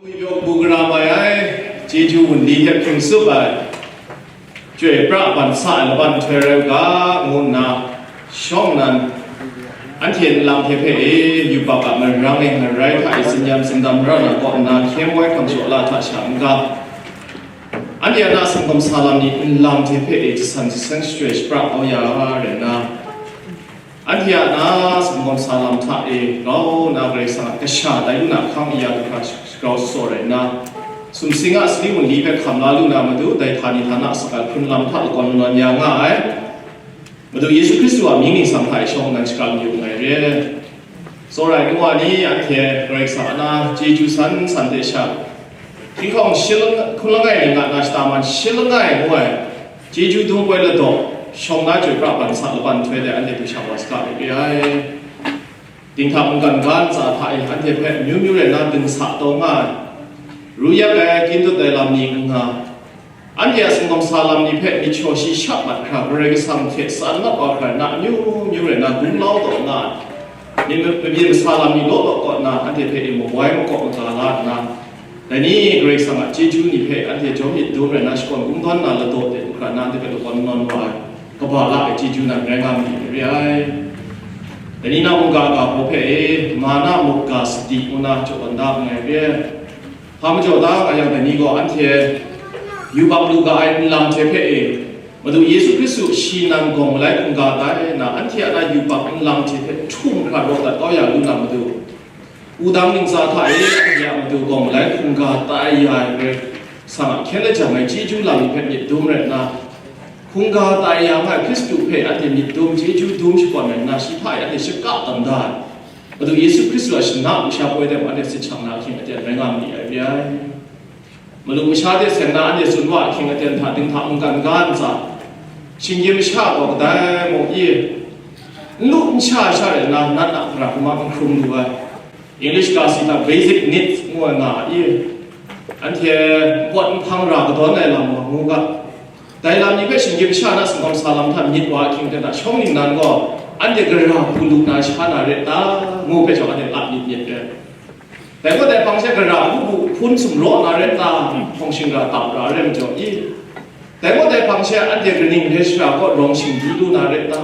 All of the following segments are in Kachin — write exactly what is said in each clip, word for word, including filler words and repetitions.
Yawng bu gara mai ai, chyeju wunli hte hpring tsup ai, chyoi pra ban sa ai laban nhtoi rai u ga, ngu nna shawng nnan, anhte nlang hte hpe e, yubak a marang e ngarai hta e tsin-yan tsindam ra na kaw nna, hkye moi hkam shaw la hta sha n ga, anhte a na singkawm sa lam ni nlang hte hpe e jasan jaseng shachyoi shapra kau ya rai nna, anhte a na singkawm sa lam hta e grau nna Karai Kasang a kasha tai lu na hkang ya du hkra grau shaw rai nna, sumsing a sali wunli hpe hkam la lu na Madu, dai htani htana sakai hkrun lam hta lakawn nawn ya nga ai Madu Yesu Hkristu a mying ningsang hta e shawng nnan shakram yu nngai re. Tsawra ai nu wa ni, anhte Karai Kasang a na chyeju san san hte sha, hkying hkawng shi lang-, hkun langai ning a na shata man shi langai ngu ai chyeju dum poi ladaw shawng na chyoi pra ban sa laban nhtoi de anhte du sha wa saga ai re ai. Dinghta mungkan ga ntsa hta e anhte hpe amyu myu rai na dingsa taw nga ai, ru yak ai, kyin dut ai lam ni n nga, anhte a singkawm sa lam ni hpe myit shaw shi sha mat hkra, Karai Kasang hte tsan mat wa hkra na amyu myu rai na gunglau taw nga ai, myit ma-, mabyin masa lam ni law law kaw nna anhte hpe e mawai makaw maga la nna, dai ni Karai Kasang a chyeju ni hpe anhte jawm myit dum rai na shakawn kungdawn na ladaw de hkra na anhte hpe lakawn nawn wa ai, kaba la ai chyeju nan rai nga ma ni re ai. Dai ni na mungga ga hpaw hpe e, ma na muk ga sadi ngu na jaw wan da nngai re. Hpa majaw da nga yang, dai ni gaw anhte yubak lu ga ai nlang hte hpe e, Madu Yesu Hkristu shi nan gawng malai hkungga tai na, anhte a na yubak nlang hte hpe htum hkra raw dat kau ya lu na Madu, wudang ntsa hta e anhte a matu gawng malai hkungga tai ya ai Karai Kasang a hkyen lajang ai chyeju lam ni hpe myit dum rai nna, hkungga tai ya nga ai Hkristu hpe anhte myit dum chyeju dum shakawn rai nna, shi hta e anhte shaka tam da ai. Madu Yesu Hkristu a shana lusha poi de mung anhte sit shang na ahkying aten rai nga ma ni ai re ai. Malu masha hte seng na anhte tsun wa ahkying aten hta dinghta mungkan ga ntsa, shinggyim masha gaw kadai mung i, n lu n sha sha rai nna, nat a hkara hkuma n hkrum lu ai. English ga si hta basic needs ngu ai nga i, anhte npawt nhpang ra kadawn ai lam gaw ngu ga, dai lam ni hpe shinggyim masha na singkawm sa lam hta myit wa ahkying aten hta shawng ningnan gaw, anhte gara hku lu na sha na ret ta, ngu hpe chyawm anhte lap myit myit re. Dai gaw dai hpang she gara hku bu hpun sumraw na ret ta, hpawng shingra tam ra ai majaw i, dai gaw dai hpang she anhte kaning re shara kaw rawng shingdi lu na ret ta,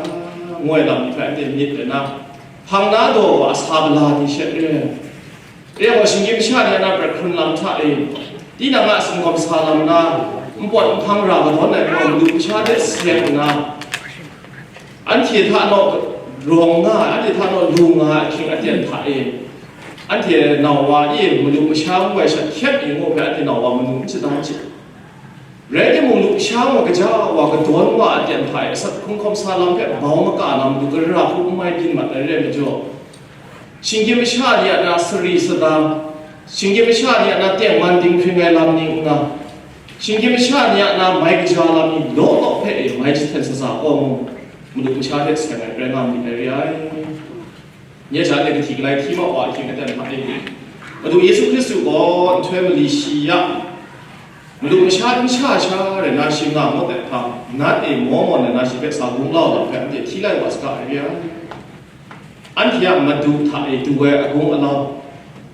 ngu ai lam ni hpe anhte myit rai na, hpang na daw wa a sa bala ni she re. Re ai gaw, shinggyim masha ni a na prat hkrun lam hta e, tinang a singkawm sa lam na, npawt nhpang ra kadawn ai gaw, madu masha hte seng nna, anhte hta naw rawng nga ai, anhte hta naw lu nga ai ahkying aten hta e, anhte nau wa e, madu masha ngu ai shat hkyep i ngu hpe, anhte nau wa manu n shada hte. Rai timung, lusha wa kaja wa kadawn wa a ten hta e asak hkrung hkawm sa lam hpe bau maka na matu, gara hku n mai byin mat ai re ai majaw, shinggyim masha ni a na sari sadang, shinggyim masha ni a na tengman dinghpring ai lam ni n nga, shinggyim masha ni a na mai kaja lam ni law law hpe e mai jahten saza kau mung, madu masha hte seng ai rai nga myit ai re ai. Nye sha de kahti kalai hti ma wa ahkying aten hta e, Madu Yesu Hkristu gaw nhtoi mali shi ya, madu masha n sha sha rai na shi nga ngut ai hpang, nat e maw mawn ai na shi hpe sa gunglau lam hpe anhte hti lai wa saga ai re ai. Anhte a madu hta e du ai agung alau,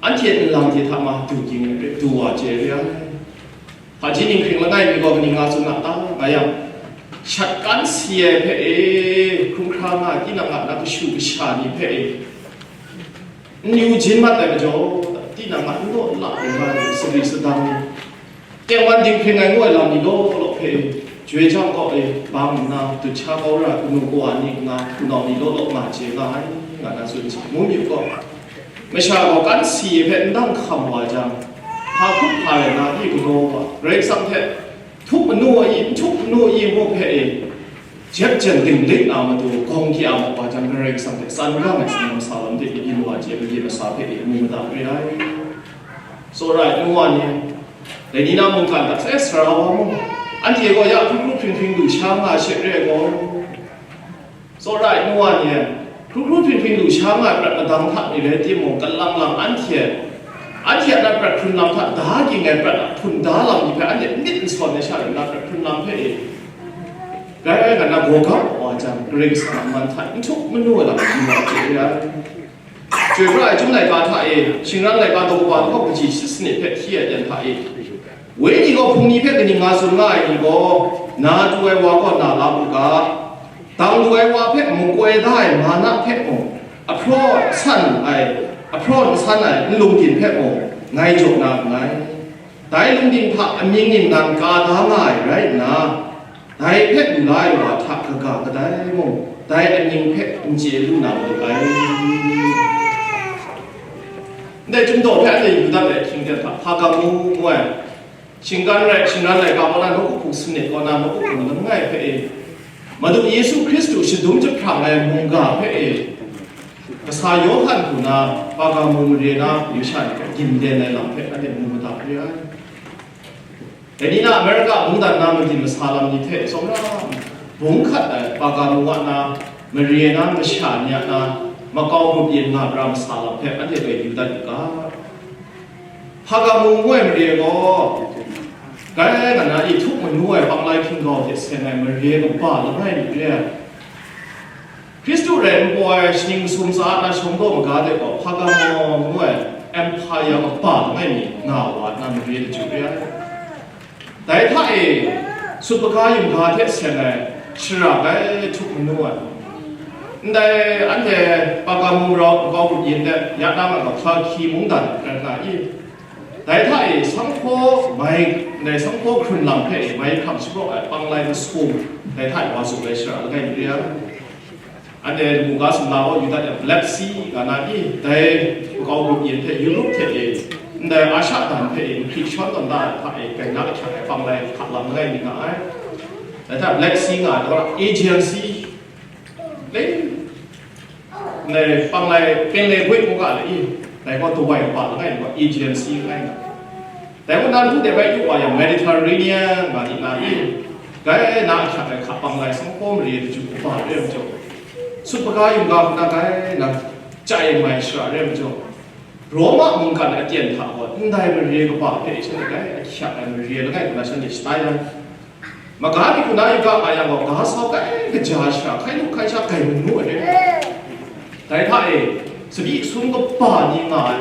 anhte nlang hte hta ma du ging ai hpe du wa chye re ai. Hpaji ninghpring langai mi gaw kaning nga tsun a ta nga yang, shat kan si ai hpe e, hkrum hkra nga ai tinang a na kashu kasha ni hpe e, n yu jin mat ai majaw, tinang a n law n la ai nga ai sari sadang ni, tengman dinghpring ai ngu ai lam ni law law hpe e, joi jang kaw e bang nna dut sha kau ra ai kanu kawa ni nna, hpunau ni law law nga chye nga ai, nga na tsun ai hte, ngu mi u gaw, masha gaw kan si ai hpe n dang hkam wa jang, hpa hkrup hpa rai na i galaw wa, Karai Kasang hte htup manu ai i, n htup manu ai i ngu hpe e, jep jen dinglik na matu gawng hkye a mat wa jang, Karai Kasang hte tsan gang ai singkawm sa lam de i byin wa chye, magye masa hpe e mu mada re ai. Tsawra ai nu wa ni, dai ni na mungkan hta sai sara wa mu, anhte gaw ya hkru hkru hpring hpring lu sha nga she re ai gaw, Tsawra ai nu wa ni, hkru hkru hpring hpring lu sha nga ai prat madang hta ni rai timung, kalang lang anhte, anhte a na prat hkrun lam hta da ging ai prat a hpun da lam ni hpe anhte myit n sawn ai sha rai nna, prat hkrun lam hpe e, rai nga na gaw ga wa jang, Karai Kasang a man hta n htup manu ai lam ni wa chye ya. Chyoi pra ai chyum laika hta e, shingran laika daw kaba lahkawng kaji shi sanit hpe hti ai aten hta e, wenyi gaw hpung ni hpe kaning nga tsun nga ai ni gaw, na du ai wa gaw na la u ga, dang lu ai wa hpe makoi da ai mana hpe mung, ahpraw n san ai, ahpraw n san ai n lung din hpe mung, ngai jaw na nngai. Dai lungding hta amying ningnan ka da nga ai rai nna, dai hpe lu la ai wa hta kaga kadai mung, dai amying hpe n chye lu na matu ai. Ndai chyum daw hpe anhte yu dat ai hkying ten hta, Hpagamu ngu ai, shinggan rai, shingran laika kaw na nawku hpung sanit kaw na nawku hpung langai hpe e, Madu Yesu Hkristu shadum jahprang ai mungga hpe e, kasa Yawhan hku na Hpagamu mare na masha ni hpe gindin ai lam hpe anhte mu mada re ai. Dai ni na Amerika mungdan na magyin masa lam ni hte tsawra bung hkat ai Hpagamu a na mare na masha ni a na makau grup yin nga pra masa lam hpe anhte hpe yu dat u ga. Hpagamu ngu ai mare gaw, dai nga na i htuk manu ai panglai hkinggau hte seng ai mare kaba langai mi re ai. Hkristu rai npu ai shaning sum tsa na shawng daw maga de gaw, Hpagamu ngu ai empire kaba langai mi nga wa na mare laju re ai. Dai hta e, sutpaga yumga hte seng ai shara bai htuk manu ai. Ndai anhte Hpagamu rau nkau grup yin de ya na ma ga hpa hki mungdan rai nga i? Dai hta e, sanghpaw mai, ndai sanghpaw hkrun lam hpe e mai hkrang shapraw ai panglai masum, dai hta e wa tsun ai shara langai mi re ai. Anhte lamu ga sumla gaw yu dat yang, Black Sea nga na i, dai makau grup yin hte Europe hte e, ndai Asha dan hpe e, nhpri shawn tawn da ai hta e, gaina ahkyak ai panglai hka lam langai mi nga ai. Dai hta Black Sea nga ai, Aegean Sea, le, ndai panglai penle boi mungga le i, dai gaw dawai kaba langai mi gaw Aegean Sea langai nga ai. Dai mung na, npu de bai yu wa yang, Mediterranean nga di na i, gaina ahkyak ai hka panglai sanghpaw mare laju kaba re ai majaw, sutpaga yumga hku na gaina chye mai shara re ai majaw, Roma mungkan aten hta gaw ndai mare kaba hpe shanhte gai ahkyak ai mare langai hku na shanhte shatai ai. Maga ni hku na yu ga nga yang gaw, ga sau gai kaja shara, hkai lu hkai sha gai manu ai re. Dai hta e, tsabyi sum kaba ni nga ai.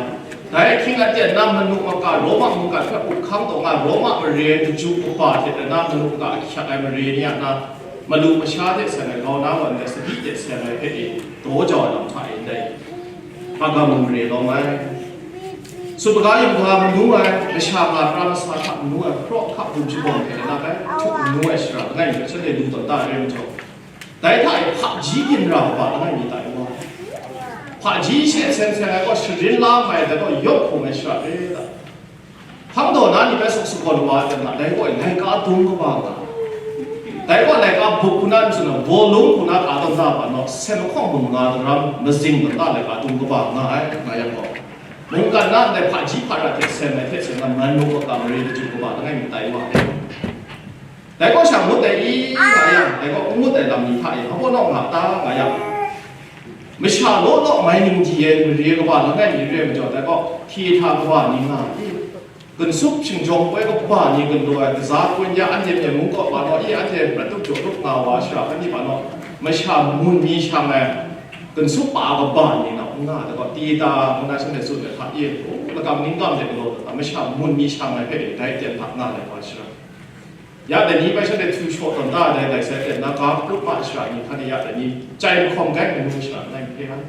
Dai ahkying aten na manu maka Roma mungkan hpe up hkang taw nga ai Roma mare laju kaba hte na manu maka ahkyak ai mare ni a na, malu masha hte seng ai grau na wan ai tsabyi hte seng ai hpe e, daw jau ai lam hta e ndai Hpagamu mare lawm ai. Sutpaga yumga manu ai, masha nga pra masa hta manu ai, hpraw hka bum shabawng hte na bai htuk manu ai shara langai mi hpe shanhte lu tawn da ai re majaw, dai hta e hpaji ginra kaba langai mi tai wa, hpaji she seng seng ai gaw sharin la mai, dai gaw yawp hkum ai shara re da. Hpang daw na ni bai suk suk gawn wa ai hta, dai gaw laika dung kaba nga, dai gaw laika bup hku na n tsun ai, volume hku na ka tawn da pa naw, sen lahkawng bum nga daram mazing tawn da laika dung kaba nga ai, nga yang gaw, mungkan na ndai hpaji hpara hte seng ai hte seng na man muk makam mare laju kaba langai mi tai wa ai. Dai gaw sha ngut ai i nga yang, dai gaw n ngut ai lam ni hta e, hpa baw naw nga ta nga yang, masha law law mai ningdi ai mare kaba langai mi re ai majaw, dai gaw hti hta kaba ni nga i, ginsup shingjawng poi kaba ni gindaw ai, kaza kun ya anhte myen mung kaw pa naw i, anhte prat tup jaw tup nga wa shara hkan ni pa naw, masha mun mi shang ai, ginsup pa kaba ni na n nga, dai gaw ti ta ngu na shanhte tsun ai hta i, u, lakam ningkam hte galaw ta, masha mun mi shang ai hpe dai aten hta nga ai wa shara. Ya dai ni bai shanhte htu shaw tawn da ai dai, dai sai ten na ga kut ma shara ni hkan e ya dai ni chye mahkawm gai manu shara langai mi hpe ai.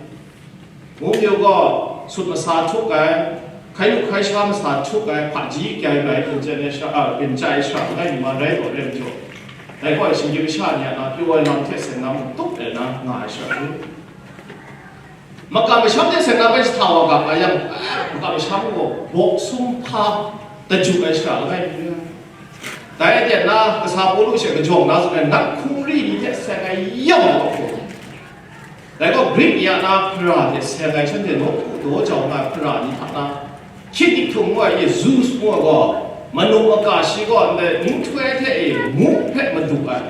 Ngu mayu gaw, sut masa htuk ai, hkai lu hkai sha masa htuk ai, hpaji kyai bai byin chye ai shara, a, byin chye ai shara langai mi ma rai taw re ai majaw, dai gaw shinggyim masha ni a na pyaw ai lam hte seng na mung tup ai na nga ai shara ni. Makam masham hte seng na bai jahta wa ga nga yang, makam masham gaw bawk sum hpa daju ai shara langai mi. Dai aten na kasa Pawlu she kajawng na tsun ai nat hkungri ni hte seng ai yam ai gaw, dai gaw Grik ni a na hpara hte seng ai shanhte nawku daw jau nga ai hpara ni hta na, Hkyit ni htum ngu ai e, Zeus ngu ai gaw, manu maka shi gaw ndai nhtoi hte e muk hpe madu ai,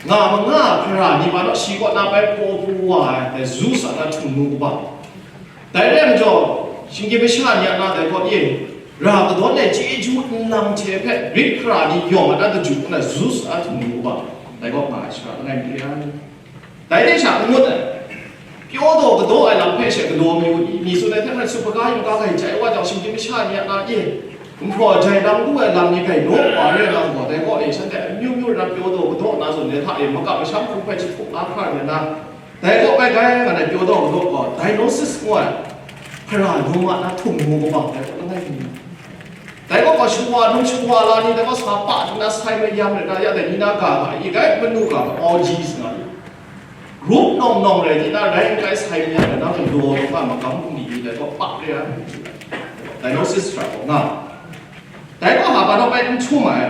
nga manga hpara ni pa naw shi kaw na bai paw pru wa ai, dai Zeus a na htum nu kaba. Dai rai majaw, shinggyim masha ni a na dai gaw e, ra kadawn ai chyeju nlang hte hpe Grik hpara ni yawng a na daju nna Zeus a htum nu kaba, dai gaw nga ai shara langai mi re ai. Dai hte sha n ngut ai, Pyaw daw kadaw ai lam hpe she galaw mayu i, mi tsun ai hte maren, supaga yawng ka grai jai wa jang, shinggyim masha ni a na e, gumhpraw jai lang lu ai lam ni grai naw wa re nga gaw, dai gaw e, shanhte amyu myu rai na pyaw daw kadaw na zawn de hta e, makam masham hkum hpe jahpuk na hkra rai na, dai gaw bai gai nga na pyaw daw kadaw gaw, diagnosis ngu ai, hpara lung a na htung mu kaba dai gaw langai mi. Dai gaw gaw shawa num shawa la ni, dai gaw sa pa nna sai mayam rai na, ya dai ni na ga ga i, gai manu ga ga orgies nga i. Grup nawng nawng rai nna, rai n kai sai mayam rai na, galaw nga magam bungli ni dai gaw pa re ai. Diagnosis hkra gaw nga. Dai gaw hpa baw bai n htum ai.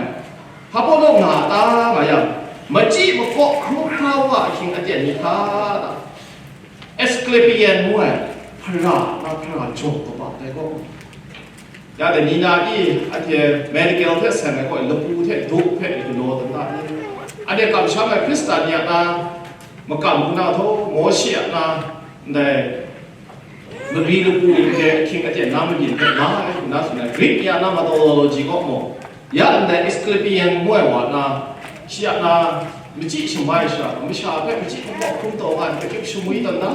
Hpa baw law nga ta nga yang, machyi makaw hkrum hkra wa ahkying aten ni hta, Asclepian ngu ai, hpara na hpara jawng kaba dai gaw. Ya dai ni na i, anhte medical hte seng ai gaw, lapu hte duk hpe galaw dan da i. Anhte kamsham ai Hkristan ni a na, makam hku na htaw, Mawshe a na, ndai, mari lapu ni hte ahkying aten na mabyin hpe la ai hku na tsun ai, Greek ni a na methodology gaw maw, ya ndai Asclepian ngu ai wa na, shi a na machyi shamai sha, masha hpe machyi hkrum hkrum taw nga ai, akyip shamwi tawn na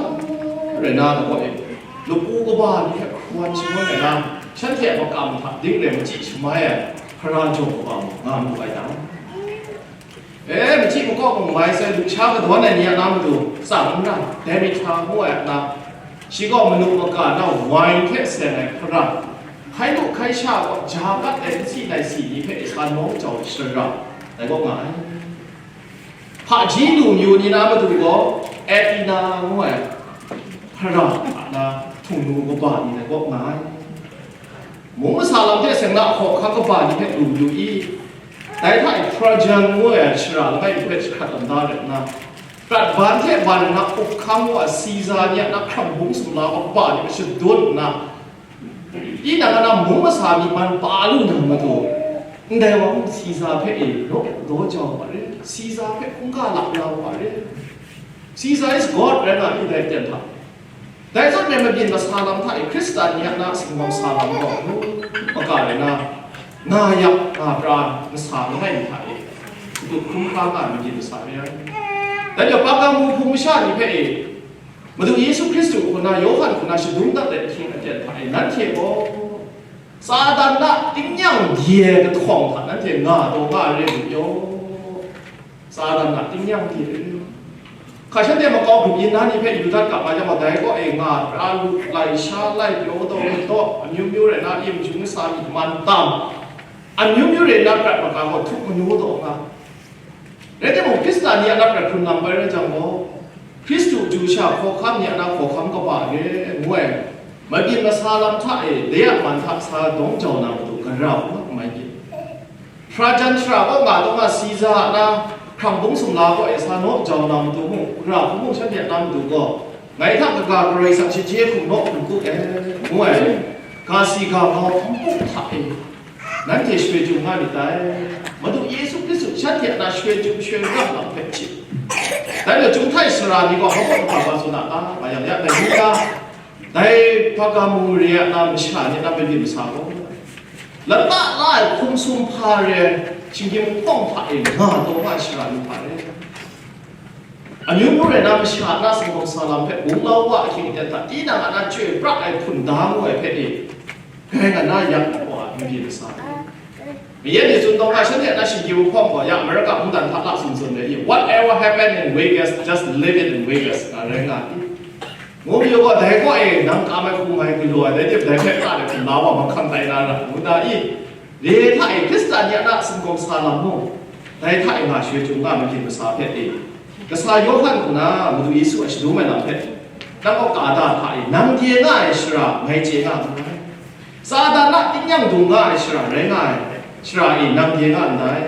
rai na, dai gaw e, lapu kaba ni hpe hkawan shangun ai na, shanhte a makam hta ding rai machyi shamai ai hpara jaw kaba mung nga mu ai ta? E, machyi makaw mung mai sai, lusha kadawn ai ni a na matu tsang n ra, Demetra ngu ai a na, shi gaw manu maka na wine hte seng ai hpara, hkai lu hkai sha gaw ja gat ai nsi naisi ni hpe sa nawng jau shara, dai gaw nga ai. Hpaji lu mayu ni na matu gaw Athena ngu ai hpara a na htung nu kaba ni dai gaw nga ai. Mung masa lam hte seng na hkawhkam kaba ni hpe lu mayu i. Dai hta e Trajan ngu ai shara langai mi hpe jahkrat tawn da rai nna, prat ban hte ban ai na up hkang wa Caesar ni a na hkrang bung sumla wa kaba ni hpe shadut nna, tinang a na mung masa myi man pa lu na matu, ndai wa mung Caesar hpe e law daw jau wa re, Caesar hpe hkungga lap ya wa re, Caesar is God rai nga mi dai ten hta. Dai zawn e mabyin masa lam hta e Hkristan ni a na singmawng sa lam gaw, maka rai na, nga yak, nga pra, masa langai mi hta e, shadut hkrum hkra nga ai mabyin masa re ai. Dai gaw Pergamu hpung masha ni hpe e, Madu Yesu Hkristu hku na, Yawhan hku na shadum dat ai ahkying aten hta e, nanhte gaw Satan a tingnyang de ai kahtawng hta nanhte nga taw nga ai re lu pyaw. Satan a tingnyang de ai. Hka shanhte makau grup yin na ni hpe yu dat ga ma yang gaw, dai gaw e nga, pra lu, lai sha, lai pyaw, daw, daw, amyu myu rai na, im jung sa, myi man tam, amyu myu rai na, prat maka gaw htup manu taw nga. Rai timung, Hkristan ni a na prat hkrun lam bai rai jang gaw, Hkristu du sha hkawhkam ni a na hkawhkam kaba re ngu ai, mabyin masa lam hta e, de a man hta sa dawng jau na matu, gara hku n mai byin. Trajan shara kaw nga taw nga, Caesar a na hkrang bung sumla kaw e sa naw jau na matu mung, gara hku mung shanhte a na matu gaw, ngai hta kaga Karai Kasang shaje hkum naw hkum kut e, ngu ai, ga si ga mau hkum hta e, nanhte shwe chyum nga myit dai. Madu Yesu Hkristu shanhte a na shwe chyum shwe rang lam hpe hpyi. Dai majaw, Chyum Htai sara ni gaw hpa baw hpa ba tsun a ta? Nga yang, ya dai ni ga, dai Pergamu mare a na masha ni a na mabyin masa gaw, lata la ai hkum sum hpa re ai shinggyim hpawng hta e nga taw nga ai sara ni hpa re. Amyu myu rai na masha na singkawng sa lam hpe gunglau wa ahkying aten hta, tinang a na chyoi pra ai hpun da ngu ai hpe e, grai nga na yak wa ai mabyin masa. Mayen ni tsun taw nga, shanhte a na shinggyim hpawng gaw, ya America mungdan hta la tsun tsun ai, "Whatever happened in Vegas, just leave it in Vegas," nga rai nga ai. Ngu mayu gaw, dai gaw e, nang kam ai hku mai galaw ai, dai tip dai hpe pra ai hpun da wa mahkang tai na ra, ngu na i? Re hta e, Hkristan ni a na singkawng sa lam mung, dai hta e nga shwe chyum nga mabyin masa hpe e, kasa Yawhan hku na Madu Yesu a shadum ai lam hpe, nang kaw ka da hta e, nang de nga ai shara ngai chye nga nngai. Satan a tingnyang dung nga ai shara rai nga ai shara e, nang de nga ndai.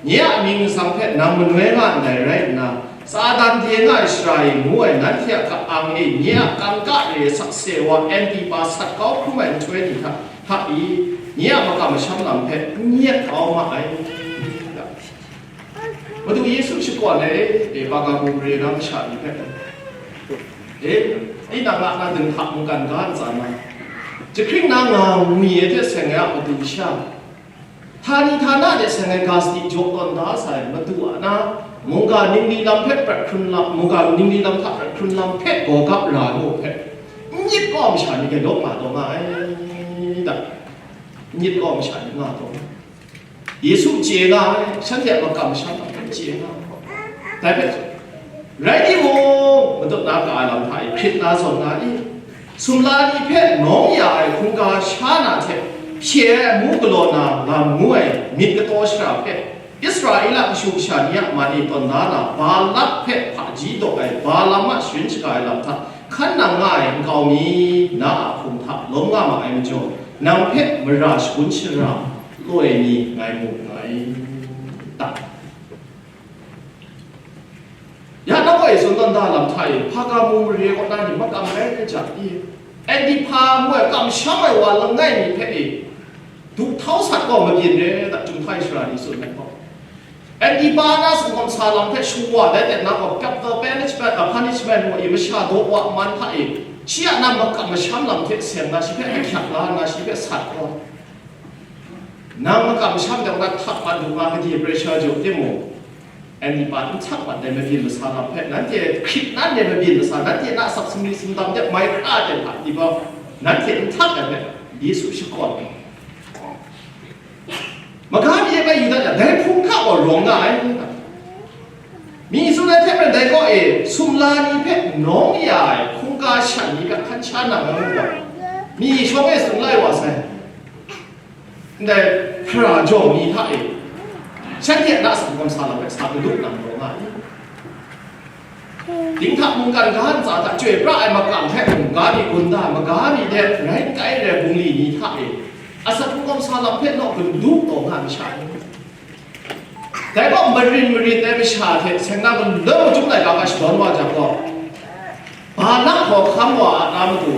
Nye a mying nsang hpe nang manoi nga ndai rai nna, Satan de nga ai shara e ngu ai nanhte a ka-ang e, nye a kangka re sakse wa Antipa sat kau hkrum ai nhtoi ni hta, hta pyi, nye a makam masham lam hpe n nyet kau ma ai. Madu Yesu shakawn ai, e, Pergamu mare na masha ni hpe, e, tinang a na dinghta mungkan ga ntsa na, jahkring na nga ngwi ai hte seng ai a matu sha, htani htana de seng ai ga sadi jaw tawn da sai, Madu a na Mungga ningli lam hpe prat hkrun lam, mungga ningli lam hta prat hkrun lam hpe gaw gap ra ai mu hpe, n myit kau masha ni gaw lawk nga taw nga ai da. N myit kau masha ni nga taw. Yesu chye nga ai, shanhte a makam masham hpe chye nga ai. Dai hpe, rai timung, madut na ka ai lam hta e hkrit na zawn nga i, sumla ni hpe nawng ya ai hkungga sha na hte hpye ai amu galaw na lam ngu ai myit kataw shara hpe, Israela kashu kasha ni a man e tawn da na, Balak hpe hpaji daw ai Balaam a sharin shaga ai lam hta hkan nang nga ai nkau mi, na a hkum hta lawm nga ma ai majaw, nang hpe mara shagun shara loi ni ngai mu nngai ta? Ya na gaw e tsun tawn da lam hta e, Hpaga mung mare kaw na ni makam rai ai jang i, Antipa ngu ai kamsham ai wa langai mi hpe e, dup htau sat gaw mabyin re da, Chyum htai shara ni tsun ai gaw. Antipa na singkawm sa lam hpe shawa dai tet na gaw, capital punishment, a punishment ngu i masha daw wa man hta e, shi a na makam masham lam hte seng na, shi hpe ahkyak la nna, shi hpe sat gaw, nang makam masham jang na htak mat lu nga, gade pressure jaw timung, Antipa n htak mat ai mabyin masa lam hpe, nanhte hkrit nan ai mabyin masa, nanhte na asak sumri sumdam de mai hkra de hta, di ba, nanhte n htak ai hpe, Yesu shakawn ai. Maga mi e bai yu dat yang, dai hpung hta gaw rawng nga ai. Mi tsun ai hte maren dai kaw e, sumla ni hpe nawng ya ai hkungga shan ni hpe hkan sha nang ai gaw, mi shawng e tsun lai wa sai. Ndai hpara jawng ni hta e, shanhte a na singkawm sa lam hpe sa gaduk nang rawng nga ai. Dinghta mungkan ga ntsa hta chyoi pra ai makam hpe mungga mi gun da, maga mi de rai n kai re bungli ni hta e, asak hkungkawm sa lam hpe naw gun du taw nga ai masha ni, dai gaw marin marit ai masha hte seng na malum machyum laika hta shadawn wa jang gaw, Balak hkawhkam wa a na matu,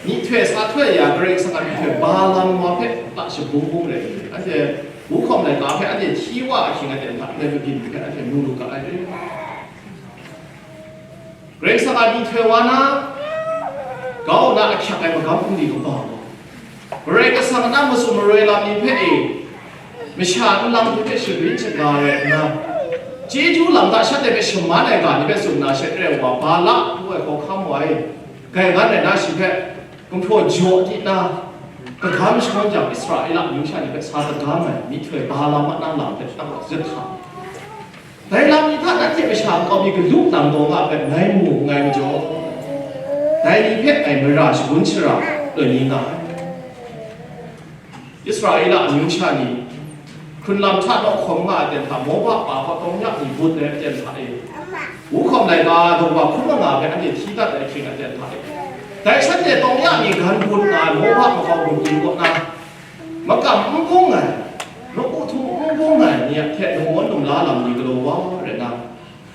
myihtoi sa htoi ya Karai Kasang a myihtoi Balaam wa hpe la shabung bung rai, anhte wuhkawm laika hpe anhte hti wa ahkying aten hta ndai mabyin hpe anhte mu lu ga ai. Karai Kasang a myihtoi wa na, kau na ahkyak ai magam hpung ni kaba gaw, Karai Kasang a na matsun maroi lam ni hpe e, masha nlang hpe sharin shaga rai nna, chyeju lam hta shanhte hpe shaman ai ga ni hpe tsun na, shet rai wa, Balak ngu ai hkawhkam wa e, gaingan rai na, shi hpe gumhpraw jaw di nna, kagam shangun jang, Israela amyu sha ni hpe sa kagam ai myihtoi Balaam a nang lam hpe shadawn wa zit hta. Dai lam ni hta nanhte masha nkau mi galu nang taw nga ai hpe ngai mu nngai majaw, dai ni hpe ngai mara shagun shara loi ni nga ai. Israela amyu sha ni hkrunlam hta nawk hkawm nga ai aten hta, Moba pa gaw tawng ya ni but ai aten hta e, wuhkawm laika daw wa hkun manga hpe anhte hti dat ai hkying aten hta e, dai shanhte tawng ya ni gan but nga ai Moba makau gun yin kaw na, makam n bung ai, nawku htum n bung ai ni a hte lungwawn lungla lam ni galaw wa rai na,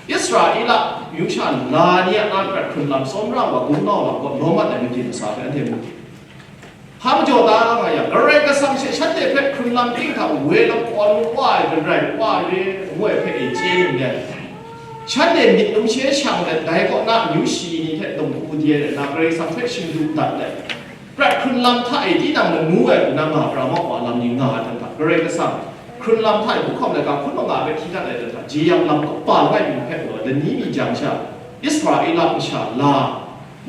Israela amyu sha la ni a na prat hkrun lam tsawmra wa gun nau lam gaw lawm mat ai mabyin masa hpe anhte mu. Hpa majaw ta nga yang, Karai Kasang she shanhte hpe hkrun lam ting hta woi lakawn wa ai, garai wa re ngu ai hpe e chye ngu let, shanhte myit lum she shang let, dai kaw na amyu shi ni hte dum hku de let na, Karai Kasang hpe shingdu dat let, prat hkrun lam hta e tinang manu ai hku na nga pra ma wa lam ni nga ai hta, Karai Kasang hkrun lam hta e hkun hkawm laika hkun manga hpe hti dat ai hta, jeyang lam kaba langai mi hpe galaw, lani mi jang sha, Israela masha la,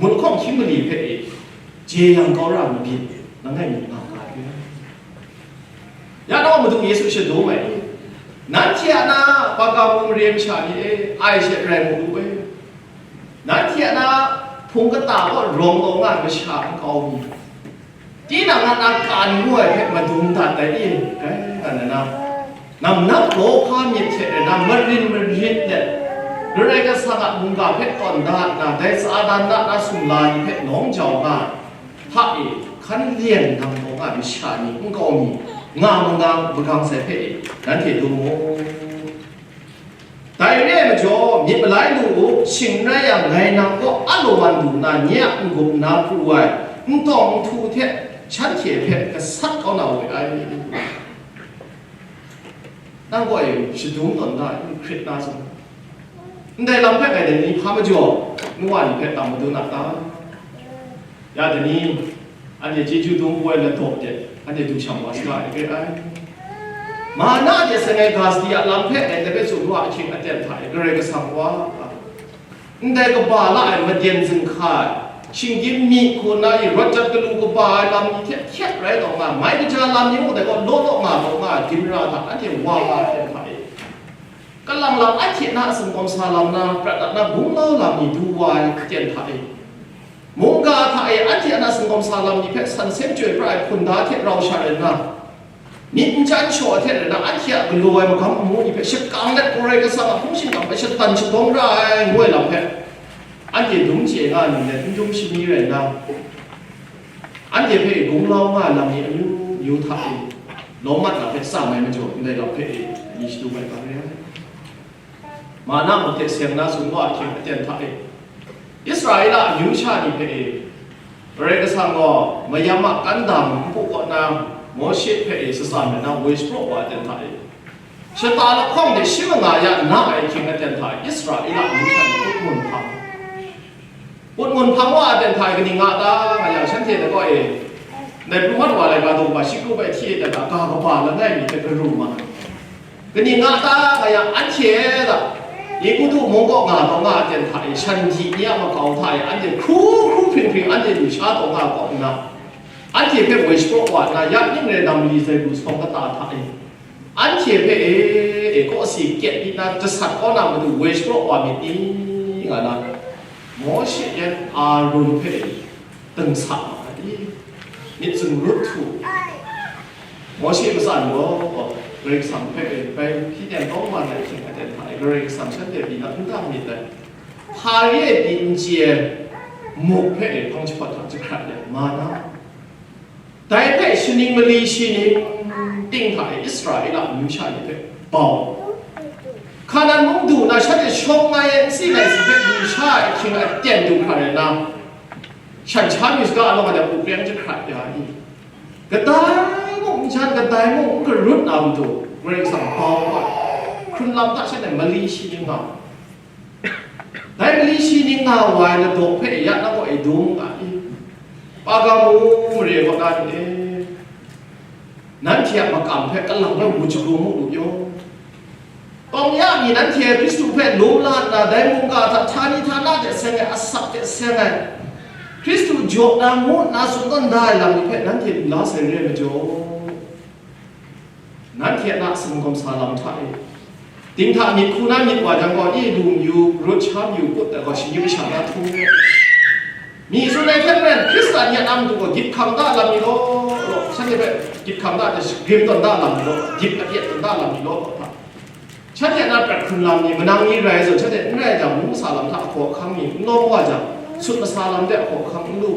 mun hkawm hkying mali hpe e jeyang kau ra mabyin, langai mi nga ga ai. Ya nau Madu Yesu shadum ai, nanhte a na Hpaga mung mare masha ni e, ai she rai mu lu ai. Nanhte a na hpung kata kaw rawng taw nga ai masha nkau mi, tinang a na kan ngu ai hpe madung dat ai i? Kai, nga na na, namnak lawhpa myit hte rena marin marit let, Karai Kasang a mungga hpe tawn da nna, dai Satan a na sumla ni hpe nawng jau nga ai hta e, hkan lyen nang taw nga ai masha ni nkau mi, nga manga magang sai hpe e, nanhte dum mu. Dai re ai majaw, myit malai lu u, shing n rai yang, ngai nang kaw alawan lu nna, nye a n-gup nna pru ai, n tawng n htu hte shanhte hpe gasat kau na we ai. Nang gaw e shadum tawn da, n hkrit na sung. Ndai lam hpe ngai dai ni hpa majaw, nu wa ni hpe tam madun a ta? Ya dai ni, anhte chyeju dum poi ai ladawp de, anhte du shang wa saga ai, re ai. Mana de seng ai ga sadi a lam hpe ngai hpe tsun wa ahkying aten hta e, Karai Kasang wa, ndai kaba la ai maden zinghka ai, shinggyim myi hku na i rawt jat galu kaba ai lam ni hte hkyet rai taw nga, mai kaja lam ni mung dai gaw law law nga taw nga, ginra hta anhte wa nga ai aten hta e, kalang lam anhte na a singkawm sa lam na, prat dat na gunglau lam ni du wa ai aten hta e, mungga hta e anhte a na singkawm sa lam ni hpe san seng chyoi pra ai hpunda hte rau sha rai nna, myit n chyan shaw hte rai nna, anhte a galaw ai magam amu ni hpe shakang let, Karai Kasang a hpung shingkang hpe shatan shadawng ra ai ngu ai lam hpe, anhte dum chye nga ninglen n dum shani rai nna, anhte hpe gunglau nga ai lam ni amyu myu hta e lawm mat na hpe tsam ai majaw, ndai lam hpe e ni shadu ai ga re ai. Mana muk hte seng na tsun wa ahkying aten hta e, Israela amyu sha ni hpe e, Karai Kasang gaw mayam a kandam npu kaw na Mawshe hpe e shatsam ai na woi shapraw wa aten hta e, shata lahkawng de shi manga ya na ai ahkying aten hta e, Israela amyu sha ni kut mun hpang. Kut mun hpang wa aten hta e kaning nga ta nga yang, shanhte na gaw e, ndai pru mat wa ai ga daw kaba shi kru bai hti e dat ga, ga kaba langai mi hte garu ma ai. Kaning nga ta nga yang, anhte e ga, Egutu mung kaw nga taw nga aten hta e, shan di ni a makau hta e, anhte hkru hkru hpring hpring anhte lusha taw nga kaw nna, anhte hpe woi shapraw wa nna, ya ning rai na mali zai lu sawng kata hta e, anhte hpe e, e kawsi kyet nna jasat kau na matu woi shapraw wa myit ni, nga na, Mawshe yan Arun hpe e, dingsa ma ai i? Myit zungrut htu. Mawshe matsan gaw Karai Kasang hpe e, bai hpyi nem kau wa ai hte aten hta e, Karai Kasang shanhte pyi na n dang myit dai. Hpa re ai pyi n chye ai muk hpe e, hpang jahpawt hta jahkrat ai, mana. Dai hpe shaning mali shi ning ting hta e Israela amyu sha ni hpe bau. Hkanan mung du na shanhte shawng ai n si ai si hpe lusha ai ahkying aten du hkra rai nna, shan sha myu saga alawng a dai hku preng jahkrat ya i? Kadai mung n jan, kadai mung n karut na matu, Karai Kasang bau wa ai. Hkrun lam hta shanhte mali shi ning nga. Dai mali shi ning nga wa ai ladaw hpe ya na gaw e dum nga i? Pergamu mare kaw na ni e, nanhte a makam hpe kalang rai wu jahkrum mu lu yaw. Tawng ya mi nanhte Hkristu hpe lum la nna, dai mungga hta htani htana hte seng ai, asak hte seng ai, Hkristu jaw na ngu nna tsun tawn da ai lam ni hpe nanhte lu la sai re ai majaw, nanhte a na singkawm sa lam hta e, dinghta myit hku na myit wa jang gaw, i lu mayu, rut sha mayu, kut dat gaw, shinggyim masha na htung. Mi tsun ai hte maren, Hkristan ni a na matu gaw, gyit hkang da lam mi law, law, shanhte hpe gyit hkang da hte shagrim tawn da lam mi law, gyit apyet tawn da lam mi law, law hta. Shanhte a na prat hkrun lam ni, manang ni rai zawn, shanhte n rai jang, ngu masa lam hta ahkaw ahkang ni n lawm wa jang, sut masa lam de ahkaw ahkang n lu.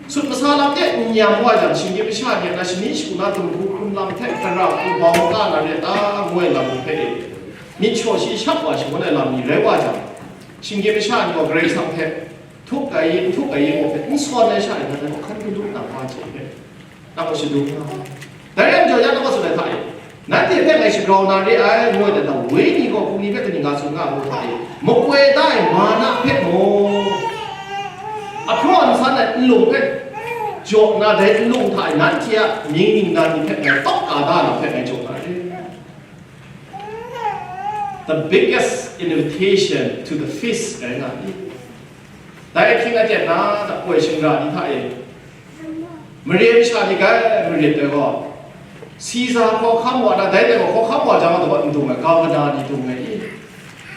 Sut masa lam de n nyam wa jang, shinggyim masha ni a na shani shagu na dinghku hkrun lam hte, tara hku bau maka na re ta, ngu ai lam ni hpe e, myit shaw shi shap wa shangun ai lam ni rai wa jang, shinggyim masha ni gaw Karai Kasang hpe htuk ai, n htuk ai, ngu hpe n sawn ai sha e, hkan hkan hkun hkun na wa hte hpe, nang gaw shadum nga ai. Dai rai majaw, ya nang gaw tsun ai hta e, nanhte hpe ngai shagrau na re ai, ngu ai dan, wenyi gaw hpung ni hpe kaning ga tsun nga ai ngu hta e, makoi da ai mana hpe mung, ahpraw nsan ai nlung hpe jaw nna, dai nlung hta e nanhte a mying ningnan ni hpe ngai tawk ka da na hpe ngai jaw na re. The biggest invitation to the feast, rai nga ni? Dai ahkying aten na, dakoi shingra ni hta e, mare masha ni grai marit ai gaw, Siza hkawhkam wa na, dai hte gaw hkawhkam wa jang, daw n dung ai, gavana ni dung ai i?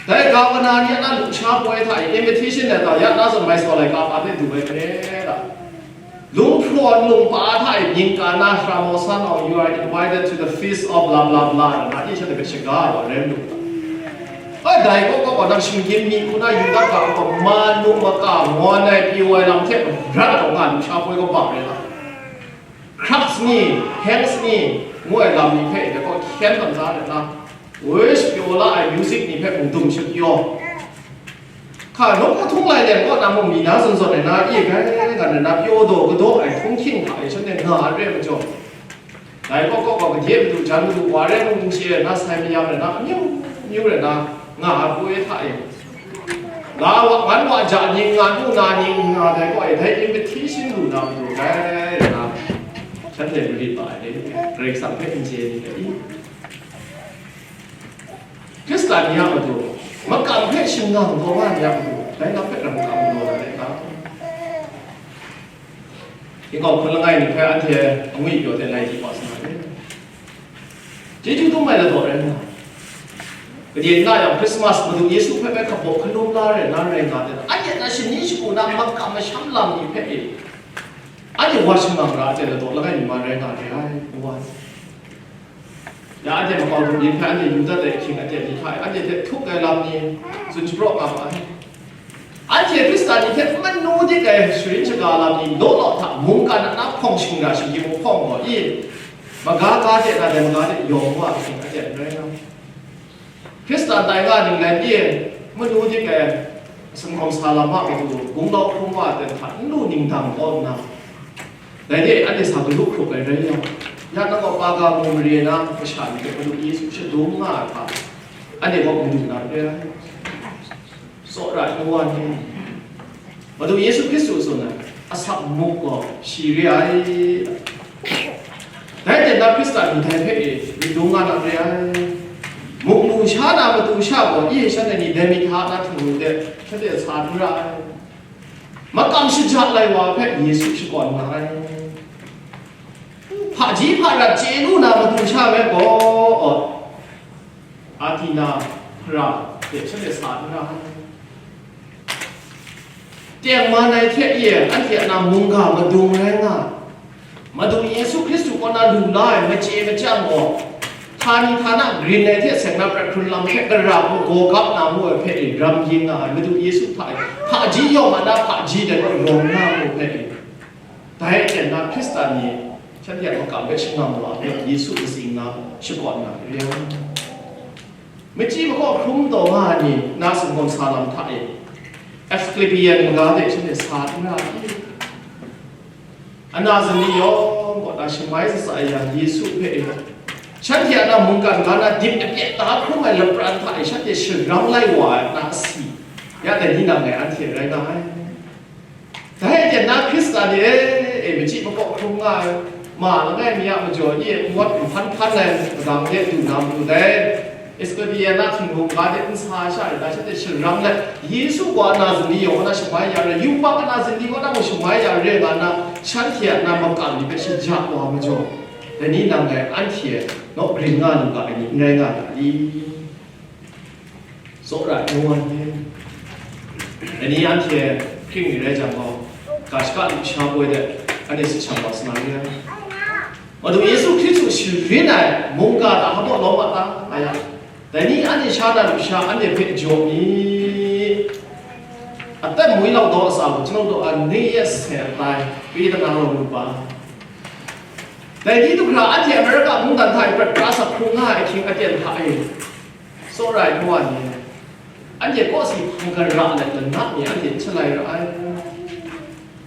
Dai gavana ni a na lusha poi hta e, invitation letter ya na zawn mai sa laika pa hte du ai hpe la, Lung hprawn lung pa hta e mying ka na, Ramon san gaw, "You are invited to the feast of blah blah blah," na, na, i shanhte hpe shaga ai wa rai lu. Oi, dai kaw kaw gaw, nang shinggyim myi hku na Yuda ga gaw, ma nu maka ngawn ai pyi wa ai lam hte rat gaw nga, lusha poi kaw bang rai la. Crux ni, hangs ni, ngu ai lam ni hpe dai kaw hkyen hpan sa ai na, wish pyaw la ai music ni hpe mung dum shapyaw. Hka, nawku htung lai leng kaw na mung, mi na zawn zawn ai na, i grai ngan ai na, pyaw daw kadaw ai htunghking hta e shanhte nga ai re ai majaw, dai kaw kaw gaw, gade madu, jan madu, wa re mung n chye ai na, sai mayam rai na, amyu myu rai na, nga ai poi hta e, la wa, ngan wa ja ni, nga nu na ni, nga dai kaw e, dai invitation lu na madu grai rai na, shanhte marit ma ai, Karai Kasang hpe n chye ni hpe i. Hkristan ni a matu, makam hpe shingnang taw nga ni a matu, dai lam hpe ram kam galaw na rai ta? Tingkau hpun langai ni hpe anhte angwi pyaw de lai di wa sa na re. Chyeju dum ai ladaw rai nna, kaji n na yang Krismas Madu Yesu hpe bai hkabawk hkalum la rai na rai nga de, anhte na shani shagu na makam masham lam ni hpe e, anhte wa shingnang ra ai ladaw langai mi man rai nga re ai, n wa. Ya, anhte makau dum yin hpe anhte yu dat ai ahkying aten ni hta e, anhte hte htup ai lam ni tsun shapraw nga ma ai. Anhte Hkristan ni hte manu dik ai sharin shaga lam ni law law hta mungkan a na hpawng shingra shinggyim hpawng gaw i, maga ga de na dai maga de yawng wa ahkying aten rai nga. Hkristan tai nga ninglen e, manu dik ai, sumhkawm sa lam a matu, gunglau hkrum wa ai hta n lu ningdang kau nna, dai de anhte sa galu hkrup ai rai yang, ya nang gaw Pergamu mare na masha ni hte Madu Yesu shadum nga ai hpa, anhte gaw madu na re ai. Tsawra ai wa ni, Madu Yesu Hkristu tsun ai, asak muk gaw shi re ai. Dai hte na Hkristan ni dai hpe e myit dung nga na re ai. Muk nu sha na matu sha gaw, i shanhte ni dai myit hta na htingnu de shanhte sa du ra ai. Makam shaja lai wa hpe Yesu shakawn nga ai. Hpaji hparat chye lu na matu sha me gaw, Athena hpara hte shanhte sa du ra ai. Tengman ai hte e, anhte a na mungga madung rai nga, Madu Yesu Hkristu kaw na lu la ai machye machyang gaw, htani htana grin ai hte seng na prat hkrun lam hte gara hku gaw gap na mu ai hpe e ram yin nga ai, Madu Yesu hta e hpaji yawng a na hpaji dai gaw rawng nga mu hpe e. Dai aten na Hkristan ni shanhte a makam hpe shangang wa ai Yesu katsing na shakawn na re ai. Machyi makaw hkrum taw nga ai ni na sumhkawm sa lam hta e, Asclepian maga de shanhte sa n ra ai. Ana zani yawng kaw na shamai sasa ai yang Yesu hpe e, shanhte a na mungkan ga na dip apyet da hkrum ai lapran hta e shanhte sharang lai wa ai na asi, ya dai ni nang ngai anhte rai nga ai. Dai hte na Hkristan ni e, e, machyi makaw hkrum nga ai, ma langai mi a majaw e, n wat n hpan hpan ai madang de du na matu dai. Asclepian na htinghkung ga de n sa ai sha rai na, shanhte sharang let, Yesu gaw ana zani yawng na shamai ya re, yubak ana zani gaw na mung shamai ya re nga na, shanhte a na makam ni hpe shaja wa majaw, dai ni nang ngai anhte naw grin nga lu ga ai ni n rai nga ga i? Tsawra ai nu wa ni, dai ni anhte hkying ni rai jang gaw, ga shaka lusha poi de, anhte si shang wa sa na re ai. Madu Yesu Hkristu sharin ai mungga hta hpa lawm a ta? Nga yang, dai ni anhte sha na lusha anhte hpe jaw mi? Aten mui lau daw a sa gaw, chyanau daw a ni e se a tai, Petana rawng lu ba. Dai ni du hkra anhte Amerika mungdan hta e prat pra sak hkrung nga ai ahkying aten hta e, tsawra ai nu wa ni, anhte kawsi hpang gara let lana mi anhte n shalai ra ai.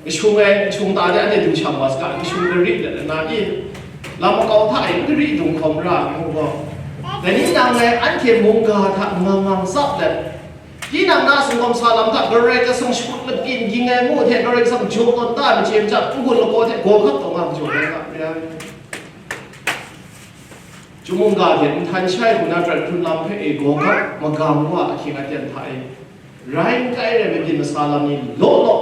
Kashung ai, kashung ta de anhte du shang wa saga, kashung gari let lana i, lam makau hta e gari dung hkawm ra ai mu gaw, dai ni nang ngai anhte mungga hta ngang ngang tsap let, tinang na sumhkawm sa lam hta Karai Kasang shakut labyin ging ai mu hte Karai Kasang jaw tawn da ai machye majaw, n-gun lakaw hte gaw hkap taw nga majaw rai nga re ai. Chyum mungga hte nhtan shai hku na prat hkrun lam hpe e gaw hkap magam wa ahkying aten hta e, rai n kai rai mabyin masa lam ni law law,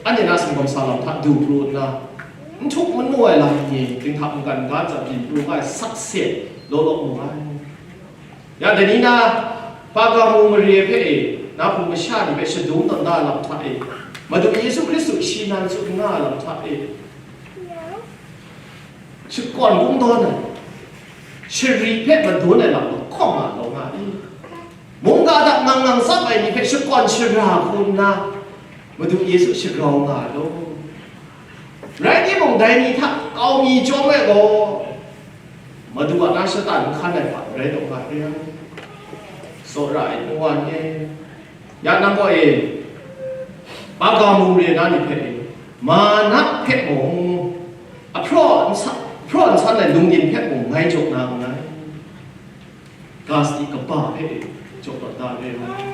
anhte na sumhkawm sa lam hta du pru nna, n htuk manu ai lam ni dinghta mungkan ga tsap byin pru nga ai sakse law law mu ai. Ya, dai ni na Pergamu mare hpe e, na hpung masha ni hpe shadum tawn da ai lam hta e, Madu Yesu Hkristu shi nan tsun nga ai lam hta e, shakawn kungdawn ai, shari hpe madun ai lam lahkawng nga law nga i? Mungga hta ngang ngang tsap ai ni hpe shakawn shara hku nna, Madu Yesu shagrau nga ai law. Rai timung, dai ni hta kau mi chyawm ai gaw, Madu a na shatan n hkan ai hpa rai taw nga re ai. Tsawra ai nu wa ni e, ya nang gaw e, Pergamu mare na ni hpe e, mana hpe mung, ahpraw nsa-, ahpraw nsan ai lungdin hpe mung ngai jaw na nngai. Ga sadi kaba hpe e jaw tawn da re ai.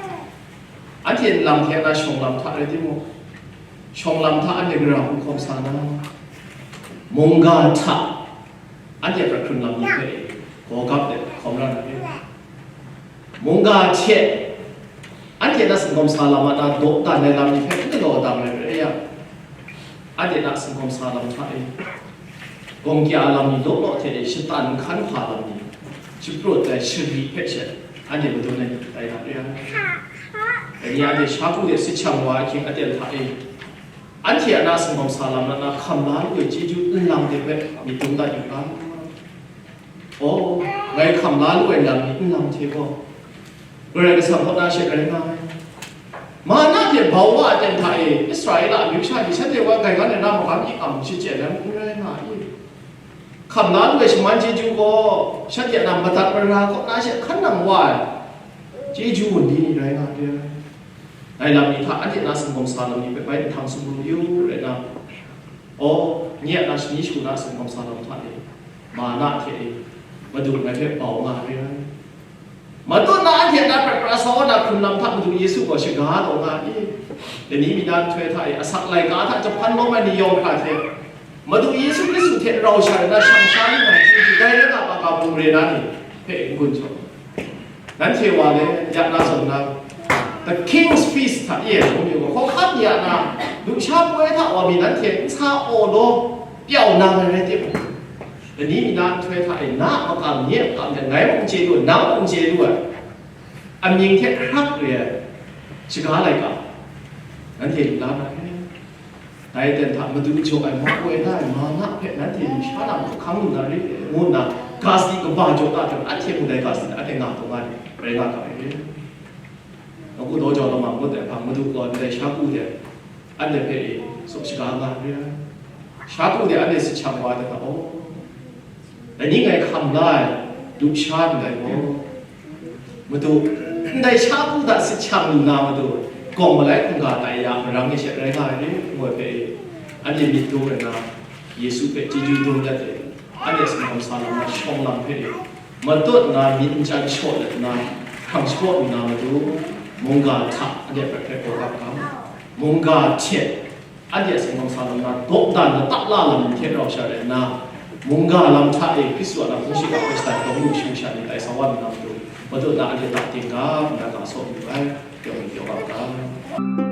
Anhte nlang hte na shawng lam hta rai timung, shawng lam hta anhte gara hku hkawm sa na, mungga hta anhte prat hkrun lam ni hpe gaw gap let hkawm ra na re. Mungga hte anhte na singkawm sa lam a na dawdan ai lam ni hpe n galaw dang ai rai yang, anhte na singkawm sa lam hta e, gawng kya lam ni law law hte e shatan hkan hpa lam ni, shaprawt ai shari hpe she anhte madun ai tai hta e. Dai ni anhte shaku de sit shang wa ahkying aten hta e, anhte a na singkawm sa lam na hkam la lu ai chyeju nlang de hpe myit dum dat yu ga. Oh, ngai hkam la lu ai lam ni nlang hte gaw, Karai Kasang kaw na she rai nga ai. Mana hte bau wa aten hta e Israela amyu sha ni shanhte wa gaigan ai na magam i am shachyen ai n rai nga i? Hkam la lu ai shaman chyeju gaw shanhte a na madat mara kaw na she hkan nang wa ai chyeju ni rai nga re ai. Dai lam ni hta anhte na singkawm sa lam ni hpe bai nhtang sumru yu rai na, aw, nye a na shani shu na singkawm sa lam hta e, mana hte e, Madu ngai hpe bau nga re ai. Matut na anhte na prat pra sa wa na hkrun lam hta Madu Yesu gaw shaga taw nga i? Lani mi na nhtoi hta e asak laika hta jahpan lawm ai ni yawng hkra hte Madu Yesu Hkristu hte rau sha ai na shang sha lu na chyeju dai rai nga, ga bung re na ni hpe n gun jaw. Nanhte wa le, ya na zawn na, the King's Feast hta e, hkawhkam ya na, lusha poi hta wa mi nanhte n sa aw law, pyau na ai rai timung, lani mi na nhtoi hta e, na a makam, nye a makam hte ngai mung n chye lu, nang mung n chye lu ai amying hte hkrak re ai shaga laika, nanhte lu la na re. Dai ten hta Madu jaw ai ma woi na ai mana hpe nanhte lusha na mung hkang lu na re, ngu nna, ga sadi kaba jaw na hte, anhte mung dai ga sadi hta anhte nga taw nga ai, rai nga ga ai. Nawku daw jau lama ngut ai hpang Madu gaw ndai shaku de anhte hpe e tsup shaga nga re ai. Shaku de anhte sit shang wa ai hta, aw, dai ni ngai hkam la ai lusha ndai gaw, Madu, ndai shaku hta sit shang lu na, Madu, gawng malai hkungga tai ya marang e she rai nga ai ni? Ngu ai hpe e, anhte myit dum ai na, Yesu hpe chyeju dum dat e, anhte singkawm sa lam na shawng lam hpe e, matut na myit n chyan shaw let nna, hkrang shapraw lu na, Madu, mungga hta anhte prat hpe gawgap ga, mungga hte anhte a singkawm sa lam na, dawdan na, tap la lam ni hte rau sha rai nna, mungga lam hta e Hkristu a na hpung shiga hpe shadan dawng lu shu sha ni tai sa wa nna matu, matut na anhte tak ting ga, nna ga saw lu ai, yawng myit yawng ap ga.